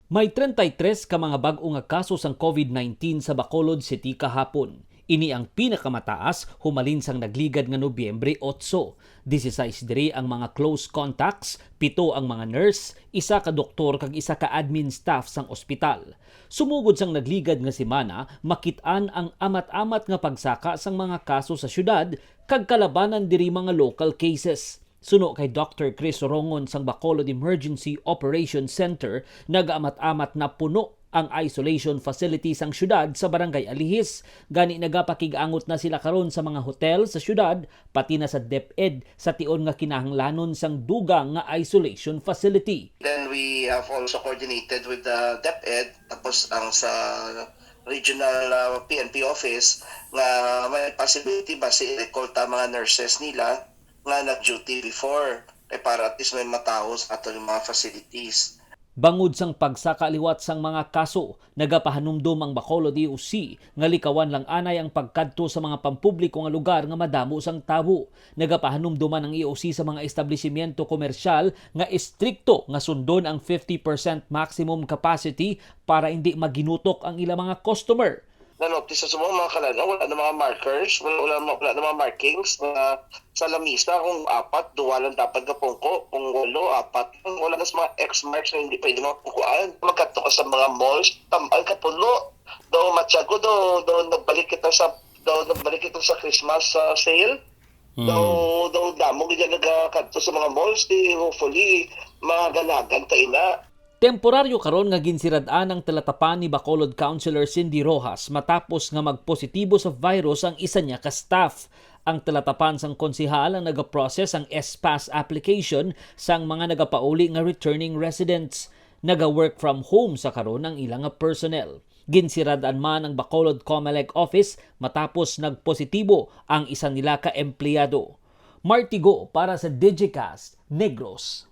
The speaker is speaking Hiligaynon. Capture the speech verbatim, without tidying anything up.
May treinta y tres ka mga bag-o nga kaso sang COVID nineteen sa Bacolod City kahapon. Ini ang pinakamataas humalin sang nagligad nga Nobyembre otso. Dieciséis diri ang mga close contacts, pito ang mga nurse, isa ka doktor kag isa ka admin staff sang ospital. Sumugod sang nagligad nga semana, makit-an ang amat-amat nga pagsaka sang mga kaso sa syudad kag kalabanan diri mga local cases. Suno kay Doctor Chris Rongon sang Bacolod Emergency Operations Center, nagaamat-amat na puno ang isolation facility sang syudad sa Barangay Alihis. Gani, nagapakig-angot na sila karon sa mga hotel sa syudad, pati na sa DepEd, sa tion nga kinahanglanon sang dugang nga isolation facility. Then we have also coordinated with the DepEd, tapos ang sa regional uh, P N P office, nga may possibility ba si i-recall ta mga nurses nila nga nag-duty before, kay para at least may matawo sa ato yung mga facilities. Bangod sang pagsaka liwat sang mga kaso, nagapahanumdom ang Bacolod E O C nga likawan lang anay ang pagkadto sa mga pampubliko nga lugar nga madamo sang tawo. Nagapahanumdom man ang E O C sa mga establisimyento komersyal nga estrikto nga sundon ang fifty percent maximum capacity para hindi maginutok ang ilang mga customer. Na-notice sa mga kalan-on, wala na mga markers, wala, wala, wala na mga markings, mga sa lamisa, kung apat, duwa lang dapat kapungko, kung walo, apat, wala na sa mga X marks na hindi pwede mapungkuan. Magkadto ka sa mga malls, tam-, ay, kapuno. Daw matyago, daw, daw nagbalik kita sa, daw nagbalik kita sa Christmas uh, sale. Daw, daw damo gid nagakadto sa mga malls, di hopefully maganagan ta ina. Temporaryo karon nga ginsirad-an ang talatapan ni Bacolod Councilor Cindy Rojas matapos nga magpositibo sa virus ang isa niya ka staff. Ang talatapan sang konsehal ang nagaprocess ang S-Pass application sang mga nagapauli nga returning residents. Naga-work from home sa karon ang ilang nga personnel. Ginsirad-an man ang Bacolod Comelec office matapos nagpositibo ang isa nila ka empleyado. Martigo para sa Digicast Negros.